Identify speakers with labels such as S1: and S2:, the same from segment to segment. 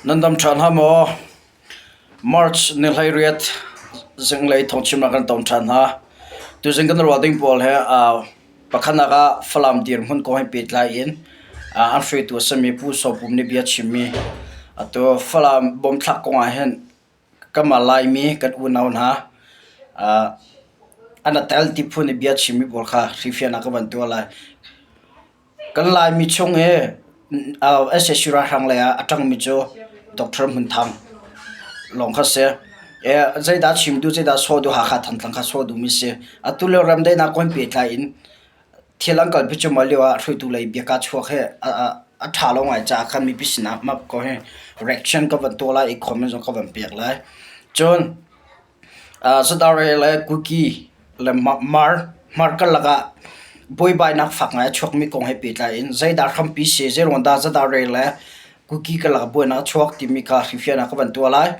S1: Nan dam ṭhan hna maw? March ni 18 zinglei thawngchimnak kan tong ṭhan hna. Tuzing kan ruah ding pawl he pakhatnak ah Falam dirhmun kong he pehtlai in an hruaitu a simi Pu Saw Pum nih bia a chimmi atu Falam bomthlak kong ah hin Kanmah Laimi kan unau hna an a tel ti phun i bia chimmi pawl kha hrifian ah ka van tuah lai. Kan Laimi chung i sac ralhrang lei ah a ṭangmi cu Doctor Hmun Thang lawng kha si. Zeidah chim duh, zeidah sawh duh, Hakha Thantlang kha sawh duhmi si. Atu lio remdaihnak kong pehtlai in thil an kalpi cuahmah lio ah hruaitu lei biaka chuak hi a ṭha lo ngai caah khan mipi sinah map ko hi reaction ka van tuah lai i comment zong ka van pek lai. Cun Zadare le Kuki le Mar Mar karlak ah buaibainak fak ngai a chuakmi kong he pehtlai in zeidah hrampi si, zeiruang dah Zadare le Kuki karlak ah buainak a chuak timi kha hrifian ah ka van tuah lai.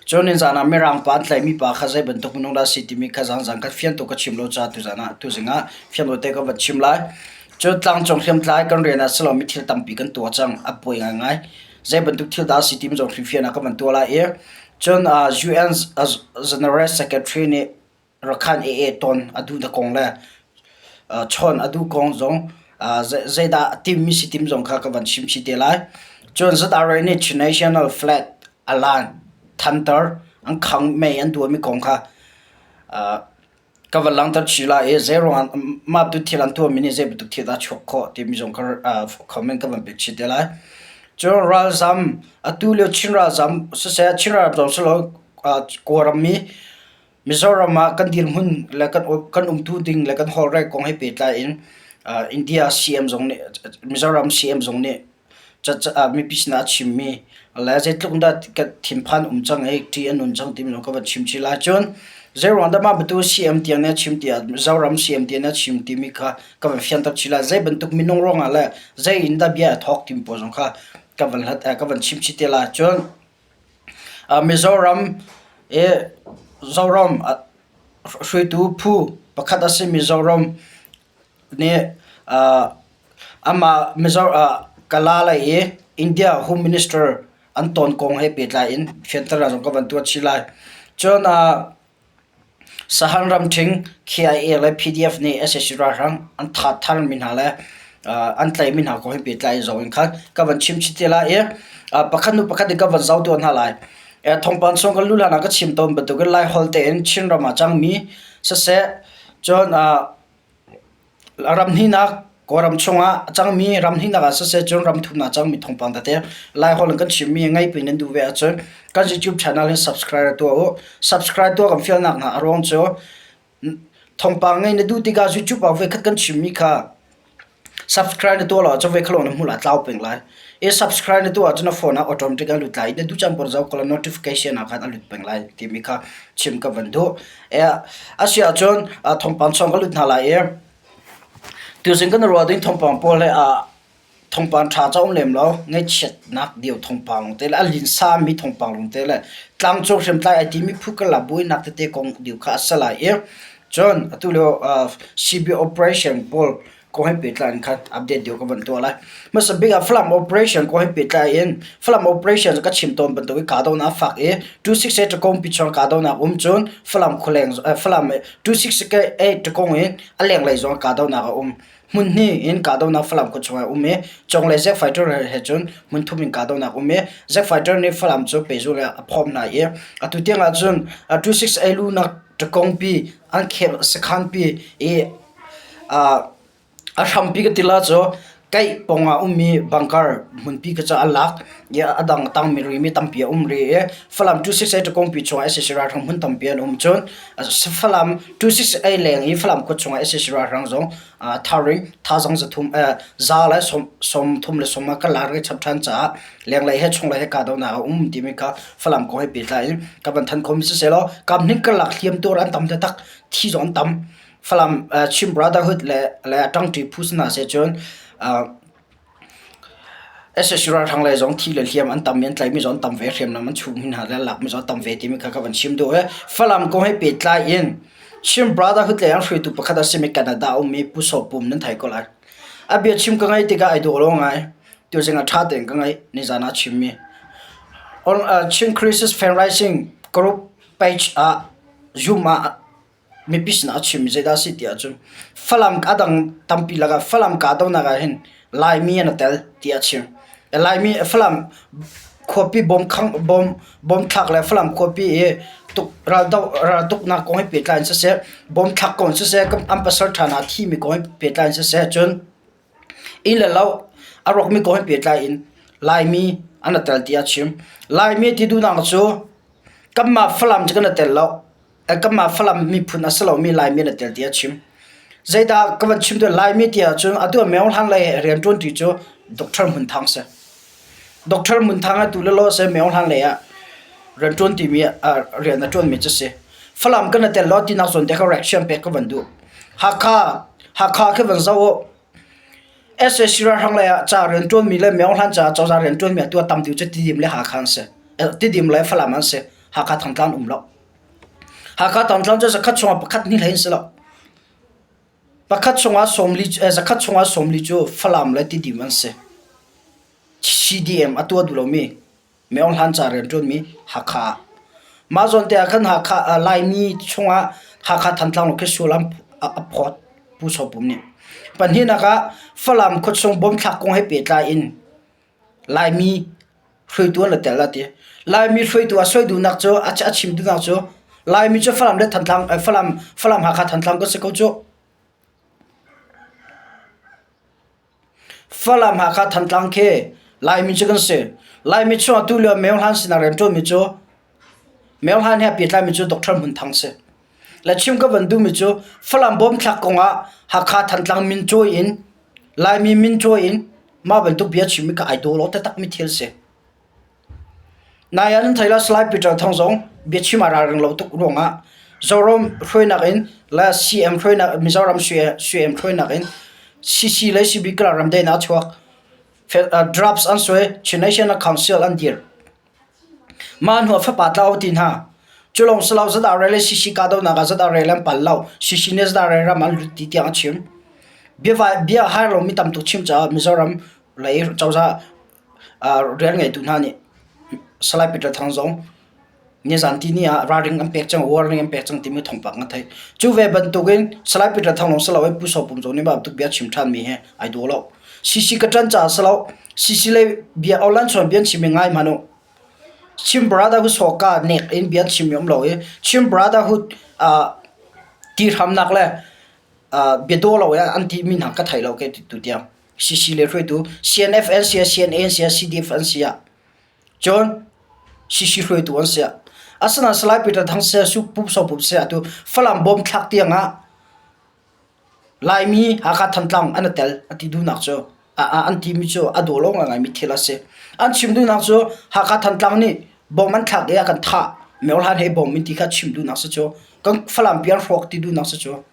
S1: Cun nizan ah Mirang pa an tlaihmi pa kha zei bantuk minung dah a si timi kha zangzang kha fian tuk ka chim lo caah tuzan ah tuzing ah fian te ka van chim lai. Cun tlangcung hriamtlai kan rian ah si lomi thil tampi kan tuah cang, a buai ngaingai. Zei bantuk thil dah a si timi zong hrifian ah ka van tuah lai i cun UN General Secretary nih Rakhine AA ton a duh na kong le chawn a duh kong zong zeidah a timmi si tim zong kha ka van chim chih te lai. Cun ZRA nih Chin National Flag a lan thanter an khang mei an duahmi kong kha ka van langhter chih lai i zeiruangah mah tu thil an tuahmi nih zei bantuk thil dah a chuak khawh timi zong kha comment ka van pek chih te lai. Cun ralzam atu lio Chin ralzam siseh Chin ralzam zong silo Kawlram mi Mizoram ah kan dirhmun le kan umtu ding le kan holhrel kong he pehtlai in India CM zong nih Mizoram CM zong nih mipi sinah a chimmi le zeitluk dah thinphan um cang i ṭih a nun cang timi zong ka van chim chih lai. Cun zeiruang dah mah bantuk CM tiang nih a chim tiah Mizoram CM tiang nih a chim timi kha ka van fianter chih lai. Zei bantuk minung ruangah le zei in dah bia a thawk timi pawl zong kha ka van hlat ka van chim chih te lai. Cun Mizoram i Zoram hruaitu phu pakhat a simi Zoram nih amah Kala lei i India Home Minister an ton kong he pehtlai in fianternak zong ka van tuah chih lai. Cun Sahan ramṭhing KIA le PDF nih sac ralhrang an thah tharmi hna le an tlaihmi hna kong he pehtlai in zong in khan ka van chim chih te lai i pakhat hnu pakhat in ka van zoh tuah hna lai. Thawngpang chung kan luh hlan ah ka chim tawn bantukin Laiholh tein Chinram ah cangmi siseh cun Ramhnihnak Kawlram chungah a cangmi ramhnihnak ah siseh cun ramthumnak a cangmi thawngpang tete Laiholh in kan chimmi ngaihpi nan duh ve ahcun kan YouTube channel hi subscribe tuah u. Subscribe tuah kan fialnak hna a ruang cu thawngpang ngei na duh tikah YouTube ah voikhat kan chimmi kha subscribe na tuah lo ahcun voikhat lawng na hmuh lai, a tlau peng lai. I subscribe na tuah ahcun na phone ah automatic a lut lai i na duh caan paoh zoh ko law notification ah khan a lut peng lai timi kha chim ka van duh. A si ahcun thawngpang chung ka lut hna lai i tuzing kan ruah ding thawngpang pawl he thawngpang ṭha cu a um lem lo. Ngaihchiatnak deu thawngpang lawngte le a linsami thawngpang lawngte le tlangcung hriamtlai ai timi phu karlak buainak tete kong deu kha a si lai i cun atu lio CB operation pawl kong he pehtlai in khan update deuh ka van tuah lai. Hmasa bik ah Falam operation kong he pehtlai in Falam operation cu ka chim tawn bantuk i kahdohnak a fak i 268 Takong pi chung kahdohnak um cun Falam khualeng Falam 268 Takong in a lenglei zong kahdohnak a um. Hmun hnih in kahdohnak Falam khua chungah a um i conglei Zack Fighter he cun hmun thum in kahdohnak um i Zack Fighter nih Falam cu pehzulh in a phawm hna i atu tiang ah cun 268 lunak Takong pi an khel sakhan pi i A hrampi ka ti la cu kaih pawng ah ummi bunker hmunpi kha cu a lak i a dang a tangmi rimi tampi a um rih i Falam 268 Ṭakawngpi chungah sac ralhrang hmun tampi an um. Cun Falam 268 leng i Falam khua chungah sac ralhrang zong tharing thazaang zathum za le sawm thum le sawm ah kan lak rih chap ṭhan caah lenglei he chunglei he kahdohnak a um timi kha Falam kong he pehtlai in ka van thanh khomi siseh law kamhning karlak hliamtuar an tam taktak thi zong an tam. Falam Chin Brotherhood le le a ṭangṭi phu si hna seh cun sac ralhrang lei zong thi le hliam an tam i an tlaihmi zong an tam ve, hriamnam an chuhmi hna le lakmi zong an tam ve timi kha ka van chim duh i Falam kong he pehtlai in Chin Brotherhood lei an hruaitu pakhat a simi Canada a ummi Pu Saw Pum nan thei ko lai. A biachim ka ngaih tikah ai dawh lo ngai. Tuzing ah ṭha tein ka ngaih. Nizan ah a chimmi. Chin Crisis Fundraising Group page ah Zoom ah mipi sinah a chimmi zeidah a si ti ahcun Falam a dang tampi lakah Falam kahdohnak ah hin Laimi an i tel tiah a chim. Laimi Falam khuapi bom thlak le Falam khuapi i tuk raldoh raltuknak kong he pehtlai in siseh, bom thlak kong in siseh, an pasal ṭha hna thimi kong he pehtlai in siseh cun inn le lo a rawkmi kong he pehtlai in Laimi an i tel tiah a chim. Laimi ti duhnak cu kanmah Falam cu kan i tel lo. Kanmah Falam miphun a si lomi Laimi na tel tiah a chim. Zeidah ka van chim tuah Laimi ti ahcun atu ah Myo Hlan lei rianṭuanṭi cu Doctor Hmun Thang si. Doctor Hmun Thang atu le law se Myo Hlan lei ah rianṭuan timi rian a ṭuanmi cu si. Falam kan i tel lo tinak zawn te kha reaction pek ka van duh. Hakha Hakha khi van zoh u. SAC ralhrang lei ah ca rianṭuanmi le Myo Hlan caah cozah rianṭuanmi atu ah tam deuh cu Tidim le Hakha an si. Tidim le Falam an si. Hakha Thantlang um lo. Hakha Thantlang cu zakhat chungah pakhat hnih hlei an si lo. Pakhat chungah sawmli zakhat chungah sawmli cu Falam le Tidim an si. CDM a tuah duh lomi Maung Hlan ca rianṭuanmi Hakha ah. Mah zawn te ah khan Hakha Laimi chungah Hakha Thantlang khi sul an a phawt Pu Saw Pum nih. Pahnihnak ah Falam khuachung bomthlak kong he pehtlai in Laimi hruaitu an i tel a ti. Laimi hruaitu a soi duhnak cu a chim duhnak cu Laimi cu Falam le Thantlang Falam Falam Hakha Thantlang kan si ko cu. Falam Hakha Thantlang khi Laimi cu kan si. Laimi chung atu lio Myo Hlan sinah rianṭuanmi cu Myo Hlan he a pehtlaimi cu Doctor Hmun Thang si. Le chim ka van duhmi cu Falam bawmthlak kongah Hakha Thantlang min cawi in Laimi min cawi in mah bantuk bia chimmi kha ai daw lo taktakmi thil si. Nai ah nan thei la Salai Peter Thang zong biachim aa ralring lo tuk ruangah Zoram hruainak in le CM hruainak Mizoram CM hruainak in CC le CB kala ramdaihnak a chuak. Drafts an suai Chin National Council an dir. Mah hnu ah fapa tlau ti hna. Cu lawng si lo ZRA le CC kahdohnak ah ZRA le an pal lo. CC nih ZRA ram an lut ti tiang a chim. Bia bia har lomi tam tuk chim caah Mizoram lei cozah rian ngeitu hna nih Salai Peter Thang zong nizan tihni ah ralring an pek cang, warning an pek cang timi thawngpang an theih. Cu ve bantukin Salai Peter Thang lawng si lo Pu Saw Pum zong nih mah bantuk bia chim ṭhanmi hi ai dawh lo. CC ka ṭan caah si lo, CC lei bia online chawn bia an chimmi ngai hmanh u. Chin Brotherhood sawka nek in bia an chimmi um lo i Chin Brotherhood uh, ti hramnak le uh, bia daw lo an timi hna ka thei lo ke tu tiang. CC le hruaitu CNF an si ah CNA an si ah CDF an si ah cun CC hruaitu an si ah asinain Salai Peter Thang seh Su Pup Saw Pup seh atu Falam bom thlak tiang ah Laimi Hakha Thantlang an i tel a ti duhnak cu an timi cu a daw lo ngaingaimi thil a si. An chim duhnak cu Hakha Thantlang nih bom an thlak i a kan thah myohlan he bom in ti kha chim duhnak si cu kan Falam pi an hrawk ti duhnak si cu.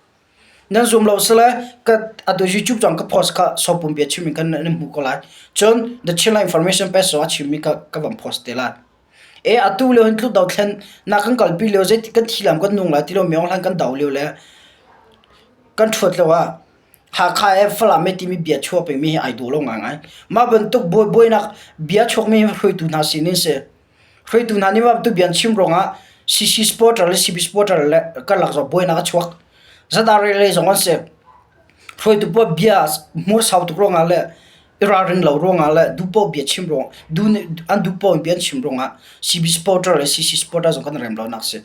S1: Nan zum lo sile ka atu YouTube zong ka post kha sopum bia chim in kan nan hmuh ko lai. Cun The Chinland Information Page zong a chimmi ka ka van post te lai. E atu lio hin tlu dothlen na kan kalpi lio zeiti kan thi lam kan nung lai ti lo Myo Hlan kan do lio le kan ṭhuat lio ah Hakha e Falam e timi bia chuah pengmi hi ai daw lo ngaingai. Mah bantuk buainak bia chuakmi hi hruaitu hna sin in si. Hruaitu hna nih mah bantuk bia an chim ruangah CC supporter le CB supporter le karlak zong buainak a chuak. ZRA lei zong an si. Hruaitu pawl bia hmur sau tuk ruangah le i ralring lo ruangah le duhpoh bia chim ruang an duhpoh in bia an chim ruangah CB supporter le CC supporter zong kan rem lonak a si.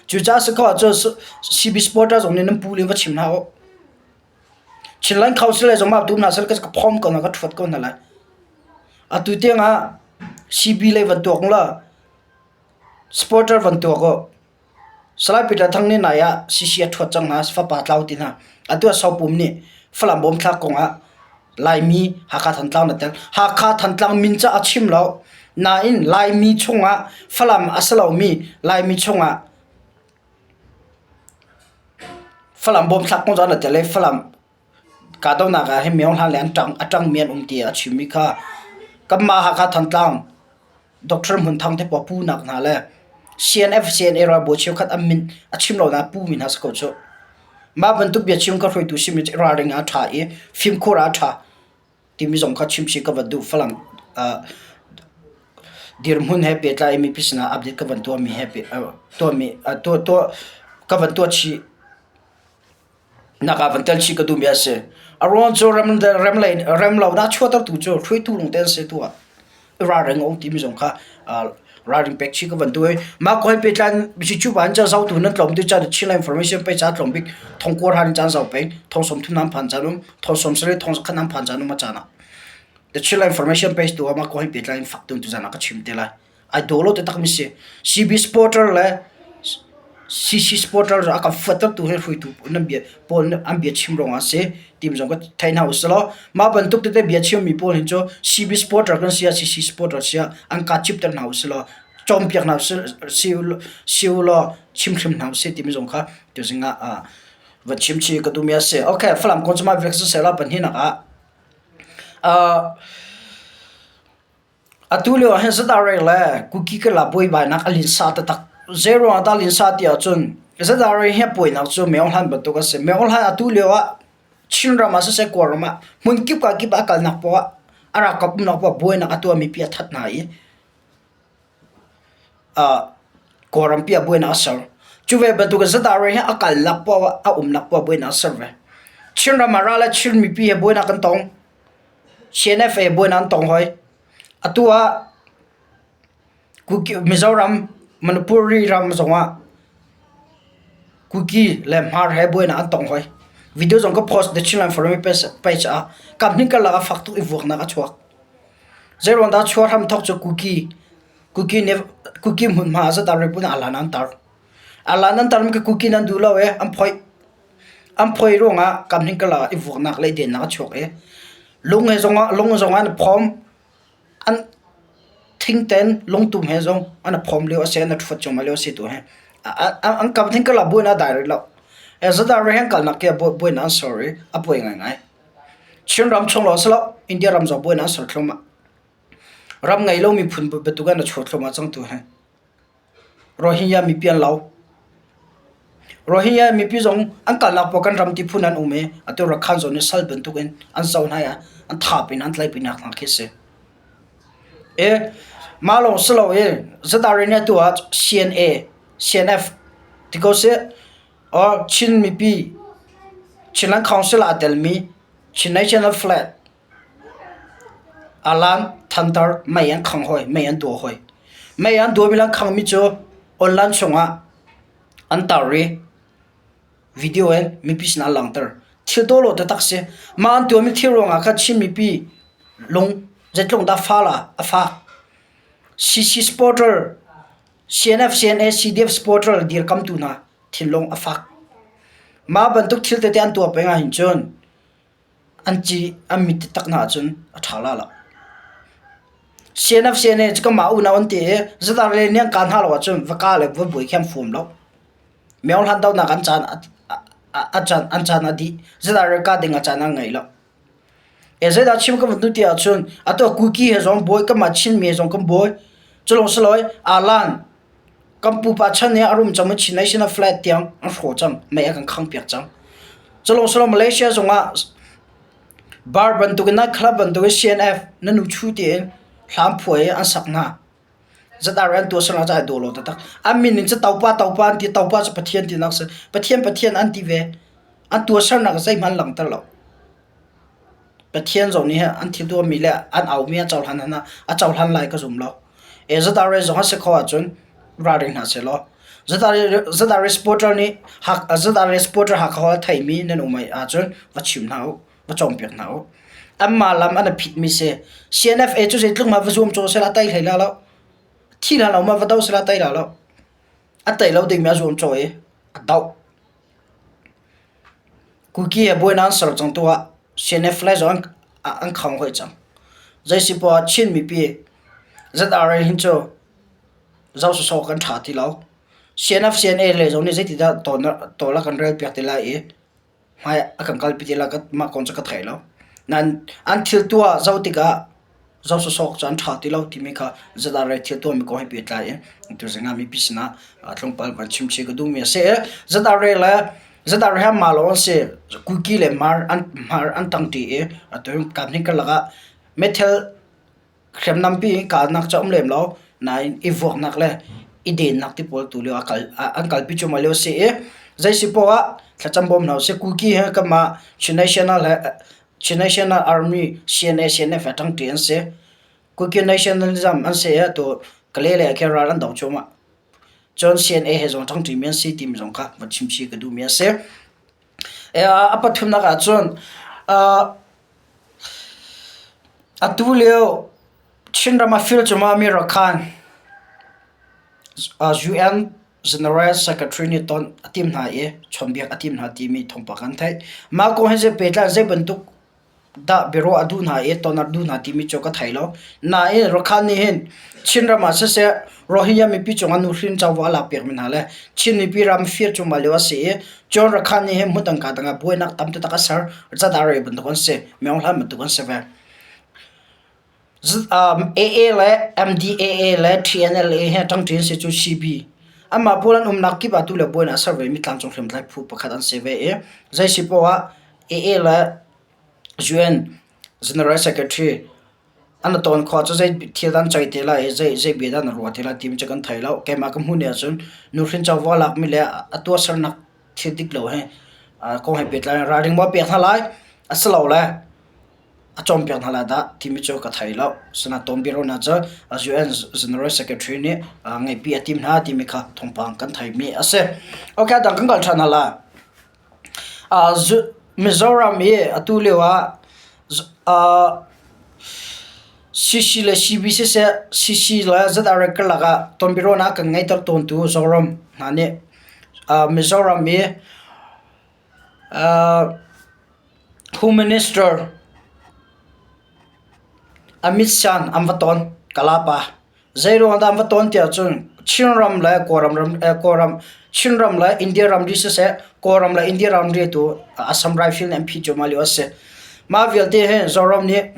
S1: Cucaah si ko ahcun CB supporter zong nih nan pu le va chim hna u. Chinland Council le zong mah duh hna seh ka phom ko hna ka ṭhuat ko hna lai. Atu tiang ah CB lei van tuak la supporter van tuak u. Salai Peter Thang nih nai ah CC a ṭhuat cang hna, fapa tlau ti hna. Atu ah Sopum nih Falam bawmthlak kong ah Laimi Hakha Thantlang na tel. Hakha Thantlang min ca a chim lo. Nain Laimi chungah Falam a si lomi Laimi chungah Falam bawmthlak kong na tel i Falam kahdohnak ah hin Myo Hlan le an ṭang a ṭangmi an um ti a chimmi kha kanmah Hakha Thantlang Doctor Hmun Thang te pawl punak hna le CNF CNA ralbawi cheukhat an min a chim lo nain pumi hna si ko cu. Mah bantuk biachim ka hruaitu simi cu ralring ah a ṭha i fimkhur ah a ṭha timi zong kha chimchih ka va duh. Falam uh, Dirhmun he pehtlai in mipi sinah update ka van tuahmi he tuahmi tuah ka van tuah chih nak ah van tel chih ka duhmi a si. A ruang cu rem rem lei rem lo dah chuahtertu cu hruaitu lung te an si tu ah ralring a um timi zong kha ralring pek chih ka van duh i mah kong he pehtlai in cu pa in ca zohtu nan tlawm ti caan Chinland information pei ca tlawm bik thong kua hran in caan zoh peng thong sawm thum nan phan caan um thong sawm sarih thong zakhat nan phan caan um a caan ah The Chinland information page tu ah mah kong he pehtlai in fak tung tuzaan ah ka chim te lai. Ai daw lo taktak mi si. CB supporter le CC supporter a kan fuattertu he hruaitu nan bia pawl an bia chim ruangah a si tim zong ka thei hna usih mah bantuk tete bia chimmi pawl hin cu CB supporter kan si ah CC supporter si ah an ka cipter hna usih law cawnpiak hna si u law chim hrim hna usih timi zong kha tuzing ah va chim chih ka duhmi a si. Okay, Falam kong cu mah vial siseh law pahnihnak ah Atu lio ah hin ZRA le Kuki Kala buaibainak a linsa taktak. Zeiruang ah dah linsa ti ahcun ZRA hi a puainak cu Myo Hlan bantuk a si. Myo Hlan atu lio ah Chinram ah siseh Kawlram ah hmunkip ka kip ah a kalnak poah ah a ralkap umnak poah ah buainak a tuahmi pi a that hna i Kawlram pi ah buainak a ser. Cu ve bantuk in ZRA hi a kalnak poah ah a umnak poah ah buainak a ser ve. Chinram ah ral le Chin mipi he buainak kan tong. CNF he buainak an tong hoi. Atu ah Mizoram, Manipur ram zongah Kuki le Hmar he buainak an tong hoi. Video zong ka post The Chinland Forum page ah kamhnih karlak ah fak tuk i vuaknak a chuak. Zeiruang dah chuah hram thawk cu Kuki Kuki nih Kuki hmunhma ah zat ah repun ah alan an tar. Alan an tar mi Kuki nan duh lo e an phoih. An phuai ruangah kamhning karlak ah i vuaknak le i dennak a chuak i lung he zongah lung zongah an i phawm. An thingten lungtum he zong an i phawm lio a si, an i ṭhuat cuahmah lio a si tu hi. An kamhning karlak buainak a dai rih lo. Zadar he an kalnak khi buainak an ser i a buai ngaingai. Chinram chung lawng si lo, India ram zong buainak an ser thluahmah. Ram ngei lo miphun bantuk in a chuak thluahmah cang tu hi. Rohingya mipi an lo. Rohingya mipi zong an kalnak paoh kan ram ti phun an um i atu Rakhine zone nih sal bantukin an zoh hna i an thap in an tlaihpinak hna khi a si. I mah lawng si lo i Zadar in atu ah CNA, CNF ti ko seh or Chin mipi Chinland Council ah aa telmi Chin National Flag Alan thantar mei an khang hawi, mei an duah hawi. Mei an duahmi le an khangmi cu online chungah an tar i video in mipi sinah an langhter. Thil dawhlawh taktak si. Mah an tuahmi thil ruangah khan Chin mipi lung zeitluk dah fa la a fak. CC supporter, CNF, CNA, CDF supporter dirkamtu hna thinlung a fak. Mah bantuk thil tete an tuah peng ahhin cun An ci an mit taktak hna ahcun a ṭha la lo. CNF CNA cu kanmah unau an ti i zadar le nih an kaa hna lo ahcun va kaa le va buai khi an fuam lo. Myo hlan dohnak an caan a caan an caan a dih. Zadar le kaa ding a caan an ngei lo. E zeidah chim ka van duh ti ahcun atu Kuki he zong buai kanmah Chinmi he zong kan buai. Culawng si loin Alan Kan pupa chan i a rum cangmi Chin National Flag tiang an hrawh cang, mei a kan khanghpiak cang. Culawng silo Malaysia zongah bar bantukin night club bantukin CNF na nu chu tiin hla an phuah i an sak hna. ZRA an tuah silo caah ai daw lo taktak. An min in cu topa topa an ti, topa cu Pathian tinak a si. Pathian Pathian an ti ve. An tuahsernak zeihmanh an langhter lo. Pathian zong nih an thil tuahmi le an aumi a cohlan a cohlan lai ka zum lo. E ZRA zong a si kho ahcun ralring hna sehlaw ZRA supporter nih ZRA supporter Hakha a theimi nan um ahcun va chim hna u, va cawnpiak hna u. Anmah lam an i phitmi si. CNFA cu zeitluk ma va zuam caw sehla a tei hlei la lo. Thi hlah lo ma va do sehla a tei la lo. A tei lo dingmi a zuam caw i a doh. Kuki he buainak an ser cang tuah CNF le zong an khang hoi cang. Zeisi poah Chin mipi ZRA hin cu zoh sawsawh kan ṭha ti lo. CNF CNA le zong nih zeitidah tawl a kan rel piak ti lai i hmai a kan kalpi ti lai mah kong cu ka thei lo. Nain an thil tuah zoh tikah zoh sawsawh cu an ṭha ti lo timi kha ZRA thil tuahmi kong he pehtlai in tuzing ah mipi sinah tlawmpal van chim chih ka duhmi a si. ZRA le ZRA hi anmah lawng an si. Kuki le Hmar an Hmar an ṭangṭi i atu kaphnih karlak ah meithal hriamnam pi in kahnak cu a um lem lo. Nain i vuaknak le i dennak ti pawl tu lio a kal an kalpi cuahmah lio a si i zei si poah ah thlacam bawm hna usih. Kuki he kanmah Chin National he Chin National Army CNA CNF he ṭangṭi an si. Kuki Nationalism an si i atu Kalay lei ah khin ral an do cuahmah. Cun CNA he zong ṭangṭimi an si timi zong kha van chim chih ka duhmi a si. A pathumnak ahcun atu lio Chinram ah fir cungah mi rakhan UN General Secretary nih ton a tim hna i chawnhbiak a tim hna timi thawngpang kan theih. Mah kong he pehtlai zei bantuk dah biaruah a duh hna i ton a duh hna timi cu ka thei lo. Nain Rakhan nih hin Chinram ah siseh Rohingya mipi cungah nuhrin covo a lakpiakmi hna le Chin mipi ram fir cungmah lio a si i cun Rakhan nih hin hmun ka dang ah buainak tam taktak a ser. Zadar bantuk an si. Myeong Hlan bantuk an si ve. AA le MDAA le TNLA hi ṭangṭi an si cu CB. Anmah pawl an umnak kip ah tu le buainak a ser vemi tlangcung hriamtlai phu pakhat an si ve i zei si poah ah AA le UN General Secretary an i ton khawh cu zei thil dah an ceih te lai i zei zei bia dah an ruah te lai timi cu kan thei lo. Keimah ka hmuh ning ahcun nuhrin covo a lakmi le a tuahsernak thil dik lo hi kong he pehtlai in ralring maw a pek hna lai asilole a cawnpiak hna lai dah timi cu ka thei lo. Asinain tawnbiaruahnak cu UN General Secretary nih ngeihpi a tim hna timi kha thawngpang kan theimi a si. Okay, dang kan kal ṭhan hna lai. Mizoram i atu lio ah CC le CB siseh, CC le ZRA karlak ah tawnbiaruahnak kan ngeihter tawntu Zoram hna nih Mizoram i Home Minister Amit Shah an va ton. Kalapa. Zeiruang dah an va ton tiah cun Chinram le Kawlram ram Kawlram Chinram le India ramri siseh Kawlram le India ramri tu Assam Rifle nih an phih cuahmah lio a si. Mah vialte hi Zoram nih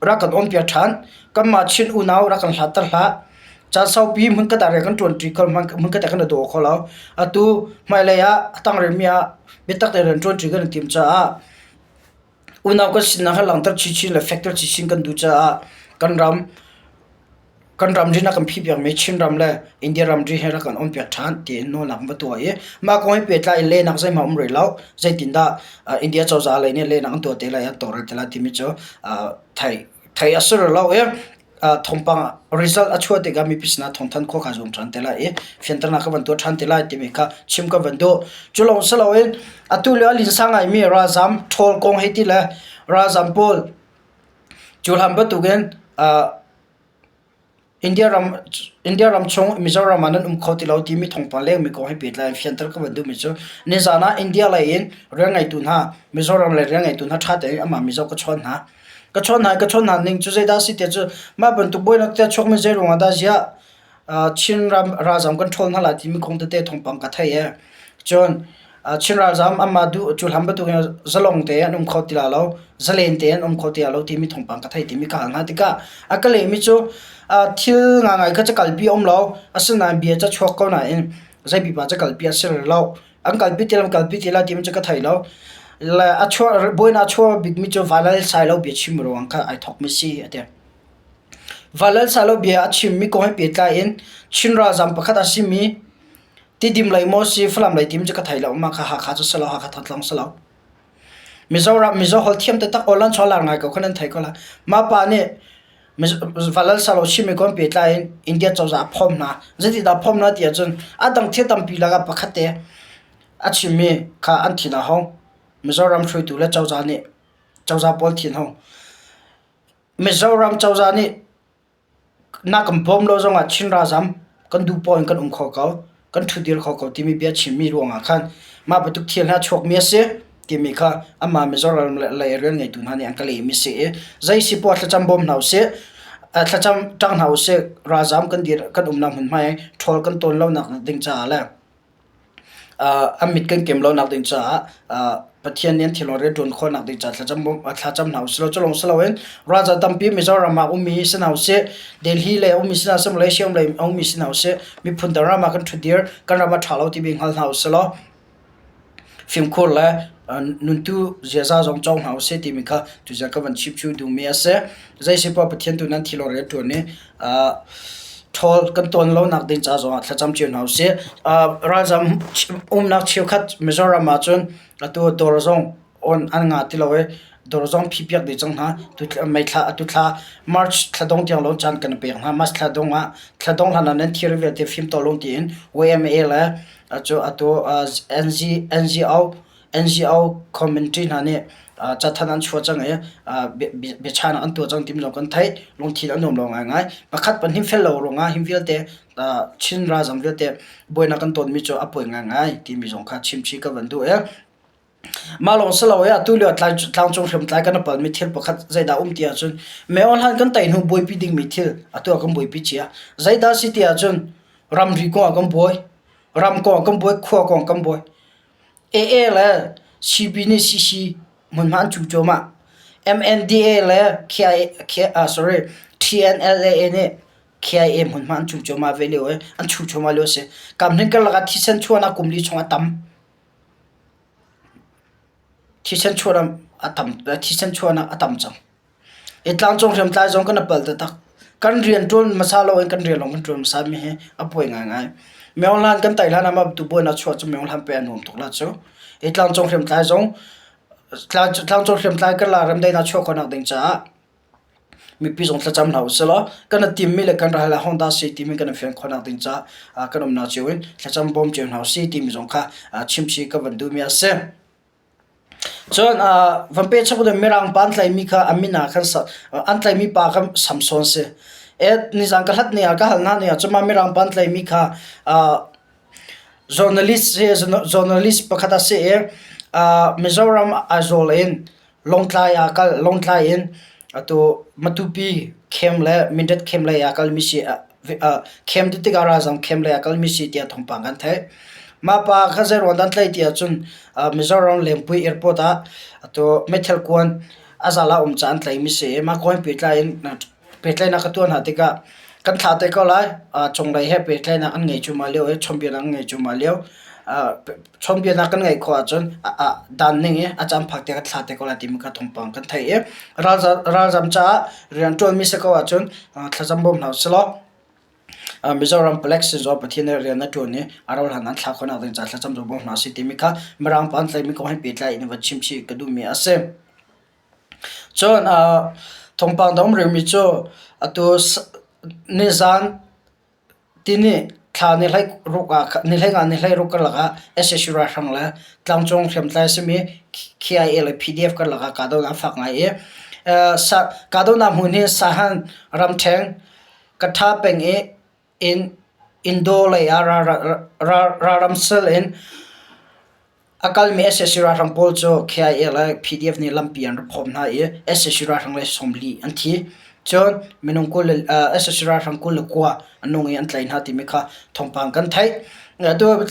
S1: rak kan umpiak ṭhan. Kanmah Chin unau rak kan hlatter hlah. Caan saupi hmunkhat ah rian kan ṭuanṭi kho hmunkhat ah kan i daw kho lo. Atu hmailei ah a tang rihmi ah biatak tein rian ṭuanṭi kan i tim caah unau kan sinak hi langhter chinchin le fekter chinchin kan duh caah kan ram kan ramri na kan phihpiakmi Chinram le India ramri he rak kan umpiak ṭhan tiin nawlnak an va tuah i mah kong he pehtlai in lehnak zeihmanh um rih lo. Zeitindah India cozah lei nih lehnak an tuah te lai, an tawlrel te lai timi cu theih theih a si rih lo i thawngpang result a chuah tikah mipi sinah thawngthanh khawh kha zuam ṭhan te lai i fianternak ka van tuah ṭhan te lai timi kha chim ka van duh. Cu lawng si loin atu lio a linsa ngaimi ralzam ṭhawl kong hei ti le ralzam pawl cu hlan bantukin India ram India ram chung Mizoram ah nan um kho ti lo timi thawngpang lengmi kong he pehtlai in fianter ka van duhmi cu nizaan ah India lei in rian ngeitu hna Mizoram lei rian ngeitu hna ṭha tein amah Mizo ka chawn hna. Ka chawn hna i ka chawn hna ning cu zeidah a si tiah cu mah bantuk buainak te a chuakmi zei ruangah dah ziah Chinram ralzam kan ṭhawl hna lai timi kong tete thawngpang ka theih ee. Cun Chin ralzam anmah duh cu hlan bantukin zalong tein an um kho ti lai lo, zalen tein an um kho ti lai lo timi thawngpang ka theih timi ka hal hna tikah a ka lehmi cu thil ngaingai kha ca kalpi a um lo, asinain bia ca chuak ko nain zei pipa ca kalpi a si rih lo. An kalpi ti lo, kalpi ti lai timi cu ka thei lo. Le a chuah buainak a chuah bikmi cu Vanlal Sailo bia chim ruang kha ai thawkmi si a ti. Vanlal Sailo bia a chimmi kong he pehtlai in Chin ralzam pakhat a simi Tidim lei maw si Falam lei tim cu ka thei lo. Mah kha Hakha cu si lo, Hakha Thantlang si lo. Mizoram Mizo holh thiam taktak aw lan chaw lar ngai ko kha nan thei ko la. Mah pa nih Valal Salo chimmi kong pehtlai in India cozah a phawm hna. Zeitindah a phawm hna ti ahcun a dang thil tampi lakah pakhat te a chimmi kha an thin a hung. Mizoram hruaitu le cozah nih cozah pawl thin hung. Mizoram cozah nih Na kan bawm lo zongah Chin ralzam kan duh poah in kan um kho ko, kan ṭhudir kho ko timi bia chimmi ruangah khan mah bantuk thil hna chuakmi a si timi kha amah Mizoram lei rian ngeitu hna nih an ka lehmi a si i zei si poah thlacam bawm hna usih, thlacam ṭang hna usih, ralzam kan dir kan umnak hmunhma i ṭhawl kan tawn lonak ding caah le An mit kan kem lonak ding caah Pathian nih an thilawng rianṭuan khawhnak ding caah thlacam thlacam hna usih law cu lawng si loin ralzam tampi Mizoram ah ummi si hna usih, Delhi lei a ummi si hna usih, Malaysia lei a ummi si hna usih, miphun dang ram ah kan ṭhutdir, kan ram a ṭha lo timi hngal hna usih law fimkhur le nuntu ziaza zong cawng hna usih timi kha tuzan ka van chim duhmi a si. Zei si poah Pathian tu nan thilawng rianṭuan i. Ṭhawl kan tawn lonak ding ca zongah thlacam cio hna usih. Ralzam umnak cheukhat Mizoram ahcun atu dawr zong on an ngah ti lo i dawr zong phihpiak dih cang hna. May thla atu thla March thla dong tiang lawng caan kan pek hna. March thla dong ah thla dong hlan ah nan thil vialte fim to lung tiin YMA le atu atu NG, NGO NGO community hna nih cathanh an chuah cang i biachahnak an tuah cang timi zong kan theih. Lungthin a nuam lo ngaingai. Pakhat pahnih fel lo ruangah hi vialte Chin ralzam vialte buainak kan tonmi cu a poi ngaingai timi zong kha chimchih ka van duh i mah lawng si lo i atu lio tlangcung hriamtlai kan i palmi thil pakhat zeidah um ti ahcun meo hlan kan tei hnu buaipi dingmi thil atu ah kan buaipi cia. Zeidah si ti ahcun ramri kong ah kan buai, ram kong ah kan buai, khua kong ah kan buai. AA le CB nih CC hmunhma an cuh cuahmah. MNDA le KIA, sorry, TNLA nih KIA hmunhma an cuh cuahmah ve lio i an chuh cuahmah lio a si. Kamhning karlak ah thisen chuahnak kum li chung a tam. Thisen chuahnak a tam, thisen chuahnak a tam cang. Hi tlangcung hriamtlai zong kan i palh taktak. Kan rian ṭuan hmasa loin kan rian lawng kan ṭuan hmasa mi hi a buai ngaingai. Myo hlan kan tai hlan ah mah tu buainak chuah cu myo hlan pe a nuam tuk la cu. Hi tlangcung hriamtlai zong tlangcung hriamtlai kan la remdaihnak chuah khawhnak ding caah mipi zong thlacam hna usih law kan i timmi le kan ral hong dah si timi kan i fian khawhnak ding caah kan umnak cio in thlacam bawm cio hna usih timi zong kha chimchih ka van duhmi a si. Cun van pe chap in Mirang pa an tlaihmi kha a min ah khan an tlaihmi pa kha Samson si. Nizan ka hlat ni ah ka hal hna ni ah cun mah Mirang pa an tlaihmi kha journalist journalist pakhat a si i Mizoram Aizawl in Lawngtlai ah kal Lawngtlai in atu Matupi camp le Mindat camp lei ah kalmi si Khem ti tikah ralzam khem lei ah kalmi si tiah thawngpang kan theih. Mah pa kha zeiruang dah an tlaih ti ahcun Mizoram Lengpui airport ah atu meithal kuan a zal ah um caah an tlaihmi si i mah kong he pehtlai in pehtlaihnak ka tuah hna tikah kan thlah te ko lai. Cunglei he pehtlaihnak an ngei cuahmah lio i chawnhbiaknak an ngei cuahmah lio. Chawnhbiaknak kan ngeih khawh ahcun dan ning i a caan phak te kan thlah te ko lai timi kha thawngpang kan theih i ralzam caah rianṭuanmi si ko ahcun thlacam bawm hna usih law Mizoram palek sizung Pathian nih rian a ṭuan i a rauhhlan an thlah khawhnak ding caah thlacam zong bawm hna usih timi kha Mirang pa an tlaihmi kong he pehtlai in van chimchih ka duhmi a si. Cun thawngpang dang um rihmi cu atu nizan Tini thla ni hlei ruk ah ni hlei nga ni hlei ruk karlak ah sac ralhrang le tlangcung hriamtlai a simi KIA le PDF karlak ah kahdohnak a fak ngai i kahdohnak hmun hi Sahan ramṭheng Katha peng i Indo lei ah ralram sal in A kalmi sac ralhrang pawl cu KIA le PDF nih lampi an rak phawm hna i sac ralhrang le 40 an thi. Cun minung 20 le sac ralhrang 29 an nung i an tlaih hna timi kha thawngpang kan theih. Atu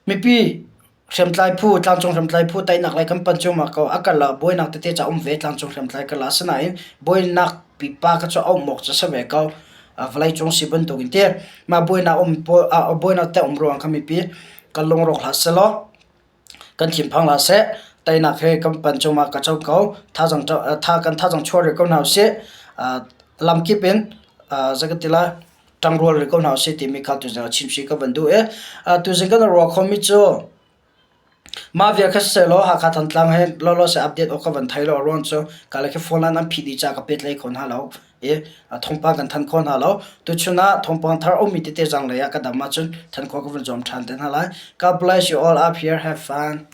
S1: mipi hriamtlai phu, tlangcung hriamtlai phu teinak lei kan pan cuahmah ko. A kal ah buainak tete ca um ve tlangcung hriamtlai kal ah. Asinain buainak pipa kha cu a um awk cu a si ve ko. Vawleicung si bantuk in ti. Mah buainak um pawl buainak te um ruang kha mipi kan lungrawk hlah sehlaw kan thinphang hlah seh. Teinak he kan pan cungah ka co ko. Thazang tha kan thazang chuah rih ko hna usih. Lamkip in zei ka ti lai ṭangrual rih ko hna usih timi kha tuzing ah chimchih ka van duh i tuzing kan ruah khomi cu Mah vial kha sisehlaw Hakha Thantlang he lawlaw seh update awk ka van thei lo a ruang cu ka le khi phone line an phih dih caah ka pet hlei kho hna lo i thawngpang kan thanh kho hna lo. Tuchun ah thawngpang thar a ummi tete zanglei ah ka dam ahcun thanh khawh ka van zuam ṭhan te hna lai. God bless you all up here. Have fun.